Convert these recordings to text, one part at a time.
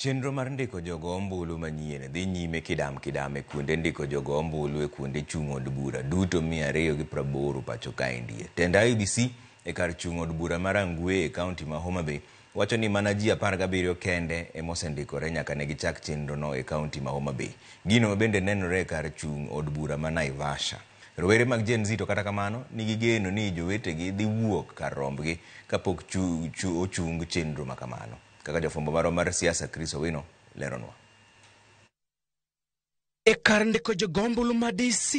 Chenro mar ndiko jogo ombulu manyien dhi nyime kidam kidam e kuonde ndiko jogo ombulu e kuonde chung' od bura duto 280 pacho kaendi. Tend IEBC e kar chung' od bura ma Rangwe e kaunti ma Homa Bay wacho ni mana ji 17 kende ema osendikore nyaka ne gichak chenrono e kaunti ma Homa Bay. Gino ma bende nenore e kar chung' od bura ma Naivasha. Rowere mag Gen Z to kata kamano nigi geno ni jowetegi dhi wuok kar rombgi kapok ochung chenro ma kamano. Kaka jafwambo marwa mar siasa Chris Owino leronwa. E kar ndiko jogo ombulu ma DC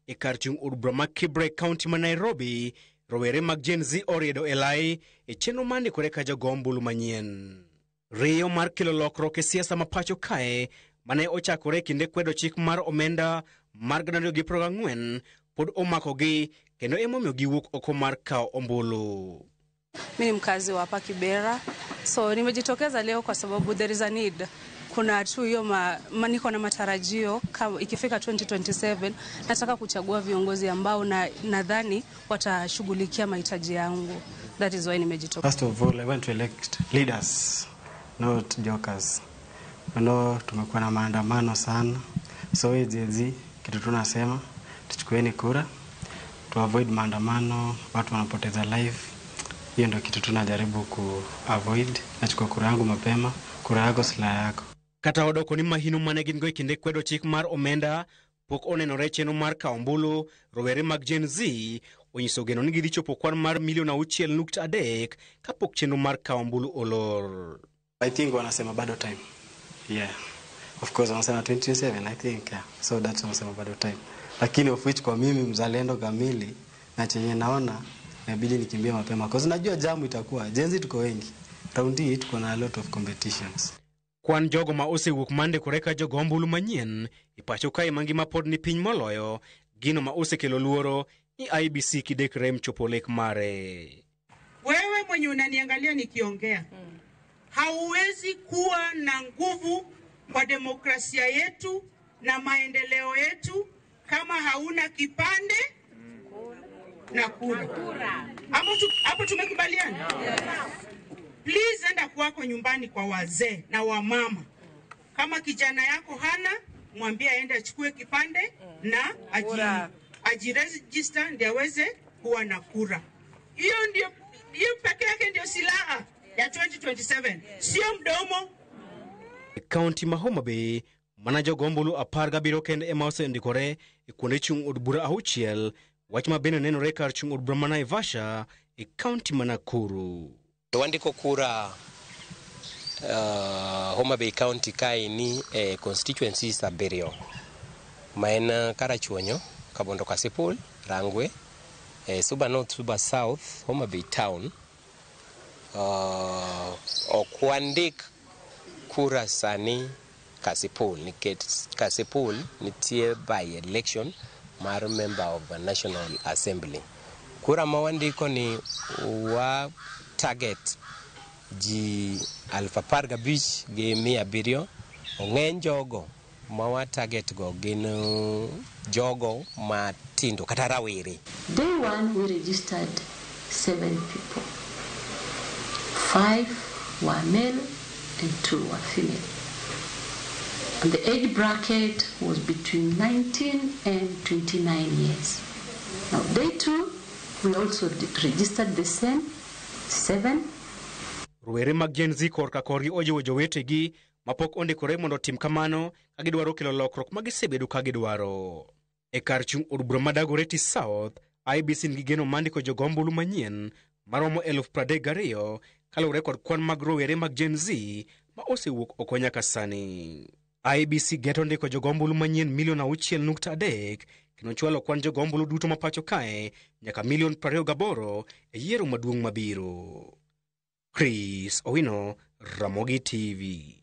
e kar chung' od bura ma Kibra e kaunti ma Nairobi, rowere mag Gen Z oriedo e lai e chenro mar ndikore ka jogo ombulu manyien. Riyo mar kelo lokruok e siasa ma pacho kae mane ochakore e kinde kwedo chik mar omenda mar 2024 pod omakogi kendo emomiyo giwuok oko mar kawo ombulu. Mimi ni mkazi wa hapa Kibera, so nimejitokeza leo kwa sababu there is a need. Kuna tu hiyo niko na matarajio kama ikifika 2027 nataka kuchagua viongozi ambao nadhani watashughulikia mahitaji yangu. That is why nimejitokeza. First of all, I want to elect leaders, not jokers. Tumekuwa na maandamano sana. So Gen Z, kitu tunasema, tuchukueni kura, to avoid maandamano, watu wanapoteza life. Hiyo ndio kitu tunajaribu ku avoid. Nachukua kura yangu mapema, kura yako silaha yako. Kata odoko ni mahino mane gin go e kinde kwedo chik mar omenda pok onenore chenro mar kawo ombulu, rowere mag Gen Z onyiso geno ni gidhi chopo kwan mar milion 6.3 kapok chenro mar kawo ombulu olor. I think wanasema bado time. Yeah. Of course wanasema 2027 I think. Yeah. So that's wanasema bado time. Lakini of which kwa mimi mzalendo kamili na chenye naona inabidi nikimbie mapema. Because najua jamu itakuwa. Gen Z tuko wengi. Round hii tuko na a lot of competitions. Kwan jogo ma osewuok mandikore ka jogo ombulu manyien e pacho kae mangima pod ni piny moloyo, gino ma osekelo luoro ni IEBC kidek rem chopo lek mare. Wewe mwenye unaniangalia nikiongea, hauwezi kuwa na nguvu kwa demokrasia yetu na maendeleo yetu kama hauna kipande na kura. Hapo tumekubaliana? Please enda kwako nyumbani kwa wazee na wamama. Kama kijana yako hana, mwambie aende achukue kipande na ajiregister ndio aweze kuwa na kura. Hiyo peke yake ndio silaha ya 2027. Sio mdomo. County ma Homa Bay, mana jogo ombulu 17 kende ema osendikore e kuonde chung' od bura 6, wach ma bende nenore kar chung' od bura ma Naivasha e county ma Nakuru. Wandiko kura Homa Bay County kae ni e constituencies 7 ma en Karachuonyo, Kabondo Kasipul, Rangwe, Suba North, Suba South, Homa Bay Town. Ok wandik kura sani Kasipul nikech Kasipul nitie by election mar member of the National Assembly. Kura ma wandiko ni wa target ji 15,700. Ong'eny jogo ma wa target go gin jogo matindo kata rawere. Day 1 we registered 7 people. 5 were male and 2 were female. And the age bracket was between 19 and 29 years. Now day 2 we also registered the same 7. Rowere mag Gen Z korka korgi ojiwo jowetegi mapok ondikore mondo otim kamano ka gidwaro kelo lokruok ma gisebedo ka gidwaro. E kar chung' od bura ma Dagoretti South, IEBC nigi geno mar ndiko jogo ombulu manyien maromo 32,000 kaluwore kod kwan mag rowere mag Gen Z ma osewuok oko nyaka sani. IEBC geto ndiko jogo ombulu manyien milion 6.3 kendo chwalo kwan jogo ombulu duto ma pacho kae nyaka milion 28 e yiero maduong' mabiro. Chris Owino, Ramogi TV.